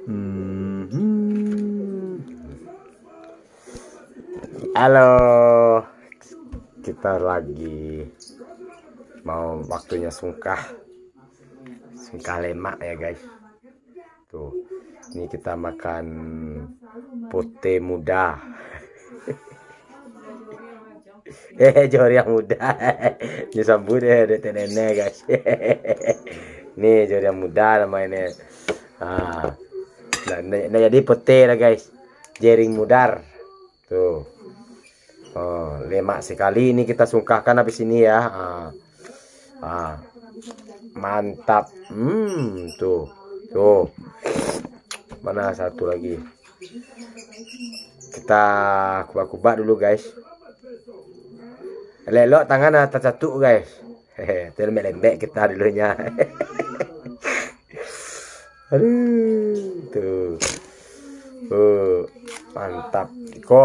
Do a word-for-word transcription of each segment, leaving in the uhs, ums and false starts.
Hmm. Halo, kita lagi mau waktunya sungkah, sungkah lemak ya guys. Tuh, ini kita makan pote muda. Eh, joriang muda. Ini sambut deh, dek nenek guys. Ni joriang muda namanya. Ah, nak, nak, nak jadi pote lah guys. Jering mudar. Tuh. Oh, lemak sekali ini kita sungkahkan habis ini ya. Ah. Ah. Mantap. Hmm, tuh. Tuh. Mana satu lagi? Kita kubak-kubak dulu guys. Elok-elok tangan ah tacatuk guys. Hehe, tu lembek-lembek kita dulunya. Aduh, tuh. Oh, mantap. Ko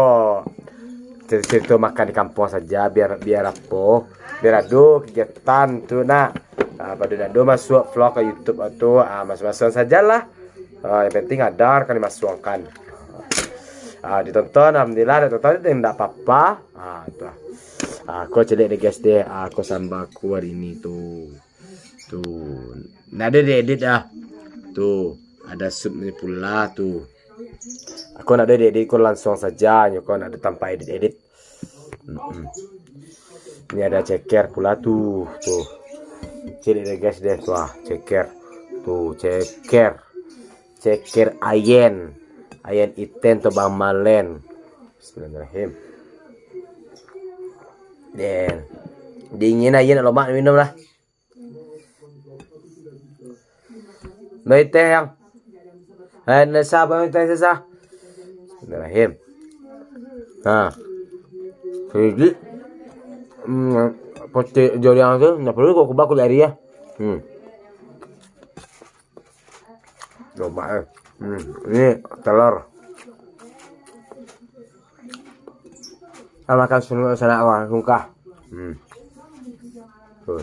cerita-cerita makan di kampuang saja, biar, biar apo? Biar ado kegiatan tu nak. Ah, pado nak ado masuk vlog ka YouTube tu, ah, masuk-masuk sajalah. Ah, yang penting ada kan dimasuangkan. Ah, ditonton, alhamdulillah, ditonton indak apa-apa. Ah, tu lah. Ah, ko caliak deh guys deh, ah, ko samba ko hari ini tu. Tuh, ndak ado diedit ah. Tuh, ada supnya pula tuh. Aku ndak ado diedit, ko langsung saja nyo, ko ndak ado tanpa edit-edit. Mm-mm. Ini ada ceker pula tuh, tuh. Caliak deh guys deh, tuh ah, ceker. Tuh, ceker. Ceker ayen. Ayen iten tu Bang Malen. Bismillahirrahmanirrahim. Den. Dingin ayen, nak lomak minum lah. Baik teh yang. Eh, nesa apa teh sesa? Bismillahirrahmanirrahim. Ha. Jadi hmm, pote joriang tu, ndak perlu kok kubak kulit ari ya. Hmm. Coba eh. Hmm, ini telur. Ah, makan sungkah sanak awak sungkah. Hmm. Tuh.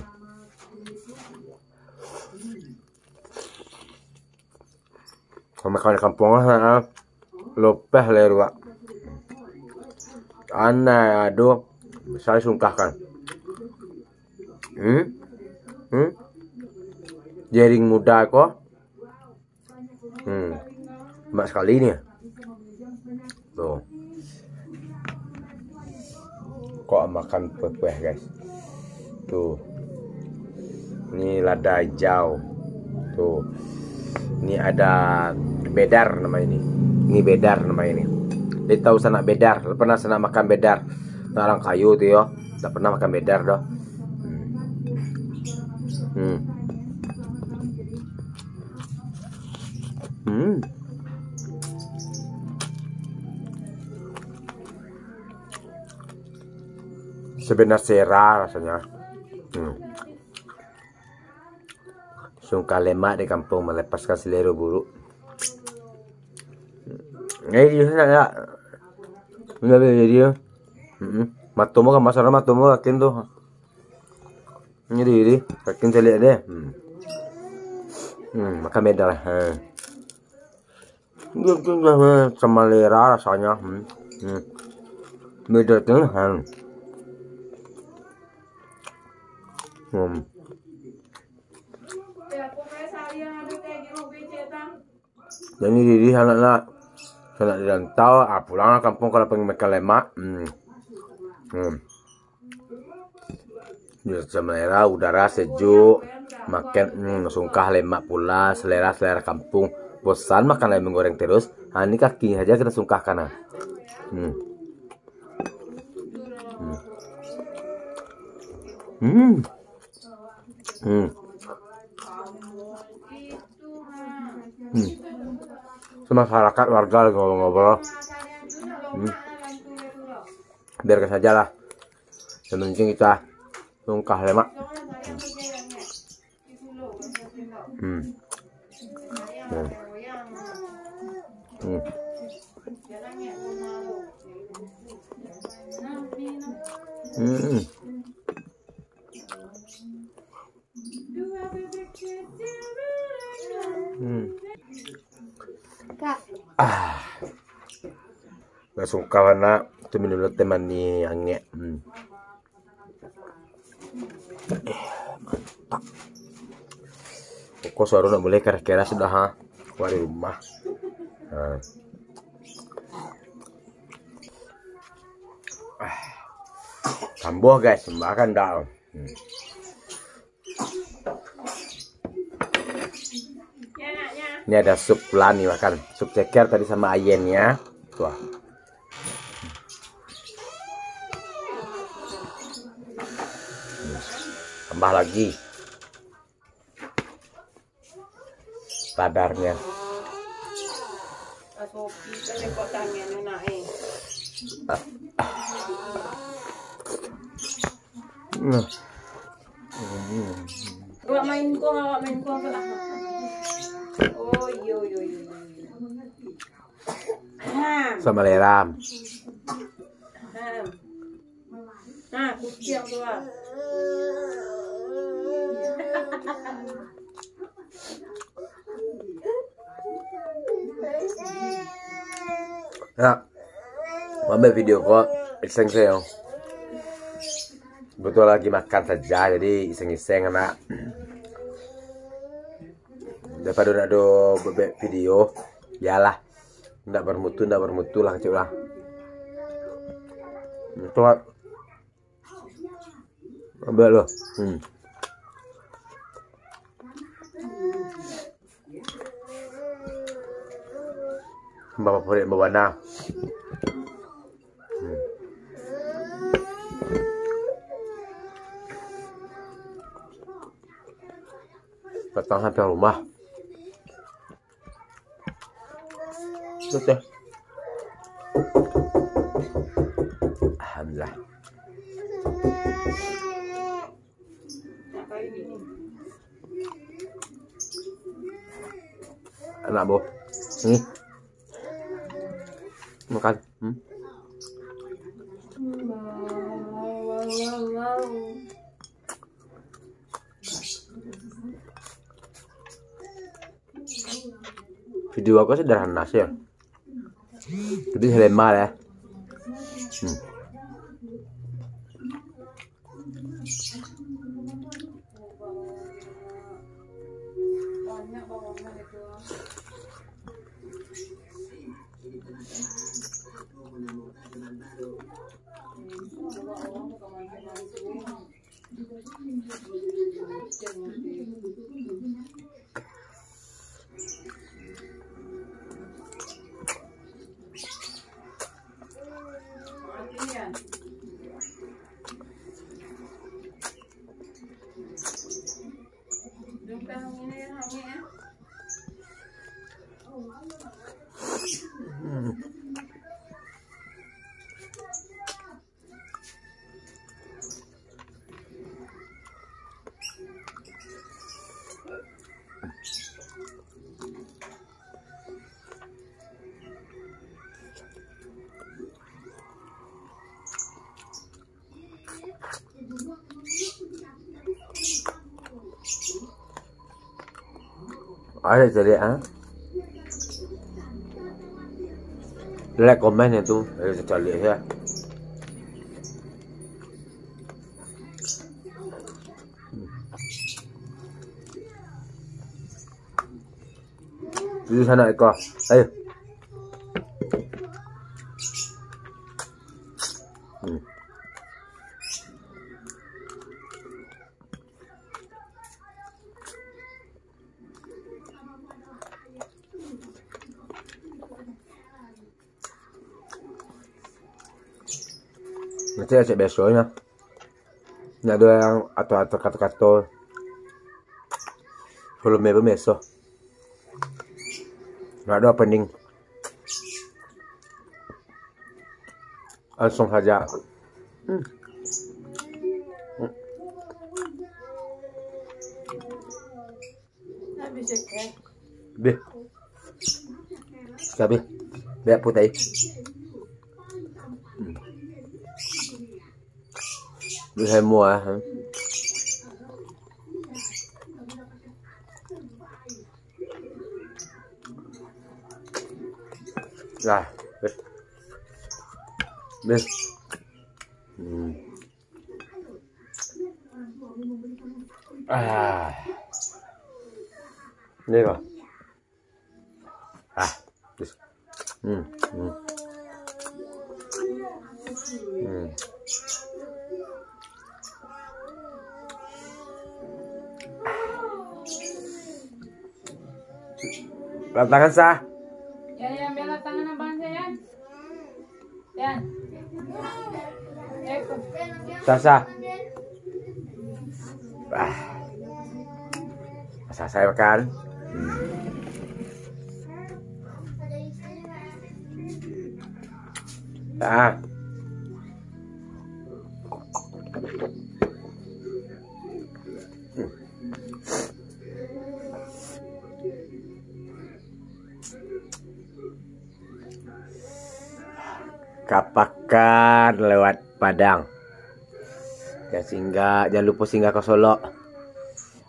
Kalau makan di kampuang lah, ah. Lopeh lah ruak. Anai aduh, saya sungkahkan. Hmm? Hmm? Jering muda ko. Hmm. Lemak sekali ni. Tuh. Kok makan kueh-kueh, guys. Tuh. Ni lada hijau. Tuh. Ni ada bedar nama ini. Ni bedar nama ini. Dia tahu sanak bedar. Pernah sanak makan bedar? Nah, orang kayu tu yo. Tak pernah makan bedar doh. Hmm. Hmm. Hmm. Sebenar sera rasanya. Hmm. Sungkah lemak di kampung melepaskan selera buruk. Eh, di sana ya. Ini habis jadi ya. Hmm. Matomu kan masalah matomu yakin tuh. Ini diri, yakin caliak deh. Hmm. Hmm, makan beda lah. Ha. Itu, itu, itu, sama lera rasanya. Hmm. Hmm. Beda tuh. Hmm. Hmm. Jadi diri sanak nak, sanak di rantau, ah, pulang lah kampung kalau pengen makan lemak. Hmm. Hmm. Di selera udara sejuk, makan hmm, sungkah lemak pula, selera-selera kampung. Bosan makan ayam goreng terus, ha, ini kaki saja kita sungkahkan. Ah. Hmm. Hmm. Hmm. Hmm. Hmm. Samasyarakat warga lagi ngobrol-ngobrol. Hmm. Biarkan sajalah. Yang penting kita sungkah lemak. Hmm. Hmm. Hmm. Hmm. Hmm. Ah. Langsung kawan nak, tu minum dulu teh manih angek. Hmm. Eh, mantap. Pokok suaro nak mulai keras-keras sudah ha. Keluar dari rumah. Ha. Ah. Tambah guys, makan dah. Hmm. Ini ada sup pula nih makan. Sup ceker tadi sama ayennya. Tuh. Tambah lagi. Padarnya. Nah. Awak main ko, awak main ko, awak lah. Oh, iyo, iyo, iyo, iyo. Ham. Sama leram. Ham. Nah, kuciang tu lah. Ya. Ambil video ko, iseng-iseng. Betul lagi makan saja, jadi iseng-iseng nak. Daripada nak do bebek video, biarlah. Ndak bermutu, ndak bermutu lah kecil lah. Betul. Ambil lo. Hmm. Bapak perik bawana. Hmm. Datang sampai rumah. Betul. Alhamdulillah. Anak boh. Ni. Makan. Hmm. Video aku sederhana sih ya. Jadi selema ya. Hmm. Ada cari ah. Like, komen itu, ada cari ya. Di sana iko. Ayo. Hmm. Ngecek-ngecek biasonyo. Ndak ado yang atur-atur kato-kato. Volume pun biaso. Ndak ado opening. Langsung saja. Hmm. Habis. Habis. Biar putih. Hmm. Habis semua, ha. Lah. Beh. Hmm. Ah. Ni kok. Ah. Terus. Hmm. Hmm. Hmm. Lap tangan, Sa. Ya, ya, ambil tangan abang saya, ya. Ya. Eh, kok. Sa, Sa. Ah. Sa, saya makan. Hmm. Ah. Ka Pakan lewat Padang. Jan singgah, jan lupo singgah ka Solok.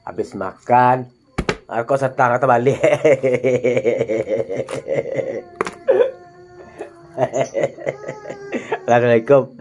Abih makan, ah, kok satang atau baliak. Assalamualaikum.